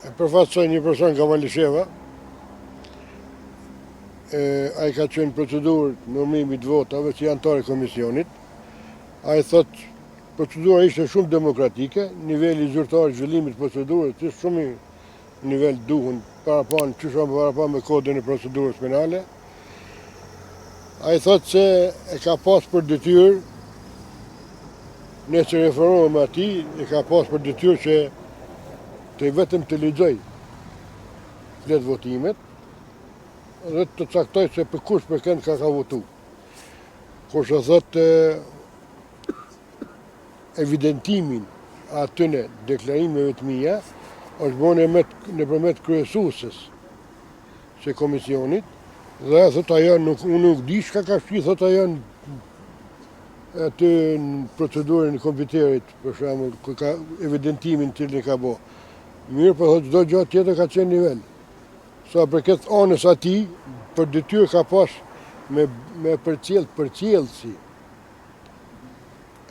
E përfaqësoj një person nga Malisheva. E, ai ka qenë në procedurë të numërimit të votave si anëtar i komisionit. Ai thotë procedura ishte shumë demokratike, niveli zyrtar i zhvillimit të procedurës ishte shumë i nivel duhun parapan, qysh është parapa me kodin e procedurës penale. Ai thotë se e ka pas për detyrë, nëse referohem atij, e ka pas për detyrë që të vetëm të lexoj fletëvotimet dhe të caktoj se për kush për kënd ka ka votu. Kurse thotë evidentimin atyne deklarimeve të mia, është bo nëpërmjet kryesueses së komisionit dhe thot ajo nuk unë nuk di çka ka shti thot ajo aty në procedurën e kompjuterit për shembull ku ka evidentimin të cilin e ka bo. Mirë, po thot çdo gjë tjetër ka qenë nivel. Sa përket anës atij, për detyrë ka pas me me përcjell përcjellësi.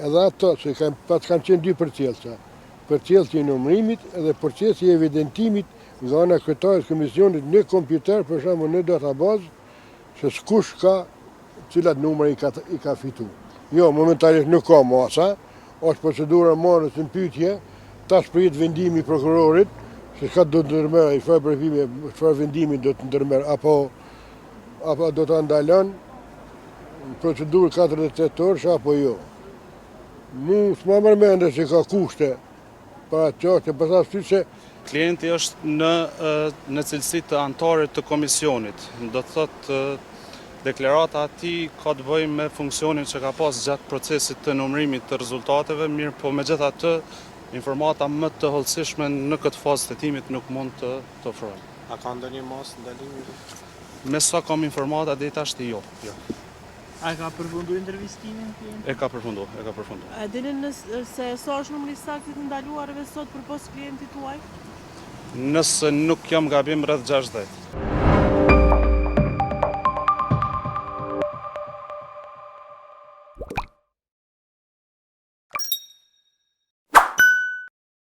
Edhe ato, se kanë, pas kanë qenë dy përcjellësa, përcjellësi i numërimit edhe përcjellësi i evidentimit nga ana e kryetarit të komisionit në kompjuter, për shembull në databazë, se kush ka cilat numra i ka, i ka fitu. Jo, momentalisht nuk ka masa, është procedura marrës në pyetje, tash pritet vendimi i prokurorit, se çka do të ndërmerr, çfarë veprimi, çfarë vendimi do të ndërmerr, apo apo do ta ndalon në procedurë 48 orësh apo jo. Mu s'ma merr mendja që ka kushte për atë çështje, për atë arsye se Klienti është në në cilësi të anëtarit të komisionit. Do të thotë deklarata e tij ka të bëjë me funksionin që ka pas gjatë procesit të numërimit të rezultateve, mirëpo megjithatë informata më të hollësishme në këtë fazë të hetimit nuk mund të të ofrojmë. A ka ndonjë masë ndalimi? Me sa kam informata deri tashti jo. Jo. A e ka përfundu intervistimin klienti? E ka përfundu, e ka përfundu. A e dini nëse sa është numri i saktë i të ndaluarve sot përpos klientit tuaj? Nëse nuk jam gabim rreth 60.